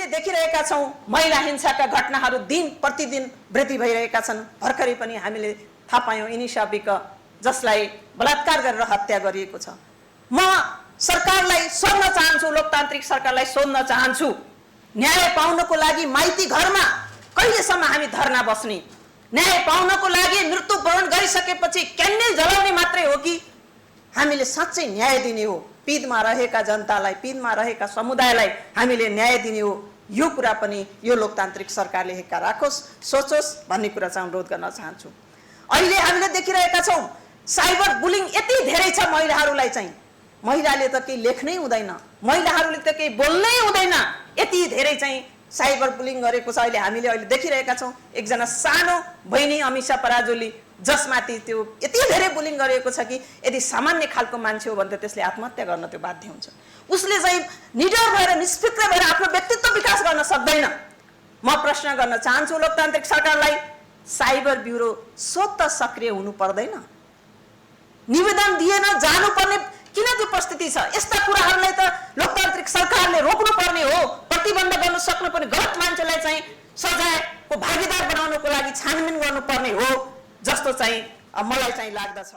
हामीले देखिरहेका छौं महिला हिंसाका घटनाहरू दिन प्रतिदिन वृद्धि भइरहेका छन्। भर्खरै पनि हामीले थाहा पायौं इनिशा विक जसलाई बलात्कार गरेर हत्या गरिएको छ। म सरकारलाई सोध्न चाहन्छु, लोकतान्त्रिक सरकारलाई सोध्न चाहन्छु, न्याय पाउनको लागि माइती घरमा कहिलेसम्म हामी धरना बस्ने? न्याय पाउनको लागि मृत्युवरण गरिसकेपछि क्यान्डल जलाउने मात्रै हो कि हामीले साँच्चै न्याय दिने हो? पीडमा रहेका जनतालाई, पीडमा रहेका समुदायलाई हामीले न्याय दिने हो? यो कुरा पनि यो लोकतान्त्रिक सरकारले हेक्का राखोस्, सोचोस् भन्ने कुरा चाहिँ अनुरोध गर्न चाहन्छु। अहिले हामीले देखिरहेका छौं साइबर बुलिङ यति धेरै छ महिलाहरूलाई चाहिँ, महिलाले त केही लेख्नै हुँदैन, महिलाहरूले त केही बोल्नै हुँदैन, यति धेरै चाहिँ साइबर बुलिङ गरेको छ। अहिले हामीले देखिरहेका छौं एकजना सानो बहिनी अमिषा पराजुली जसमाथि त्यो यति धेरै बुलिङ गरिएको छ कि यदि सामान्य खालको मान्छे हो भने त त्यसले आत्महत्या गर्न त्यो बाध्य हुन्छ। उसले चाहिँ निडर भएर निष्फिक्र भएर आफ्नो व्यक्तित्व विकास गर्न सक्दैन। म प्रश्न गर्न चाहन्छु लोकतान्त्रिक सरकारलाई, साइबर ब्युरो स्वत सक्रिय हुनु पर्दैन? निवेदन दिएन जानुपर्ने किन त्यो परिस्थिति छ? यस्ता कुराहरूलाई त लोकतान्त्रिक सरकारले रोक्नु पर्ने हो, प्रतिबन्ध गर्न सक्नु पर्ने, गलत मान्छेलाई चाहिँ सजायको भागीदार बनाउनको लागि छानबिन गर्नुपर्ने हो जस्तो चाहिँ मलाई चाहिँ लाग्दछ।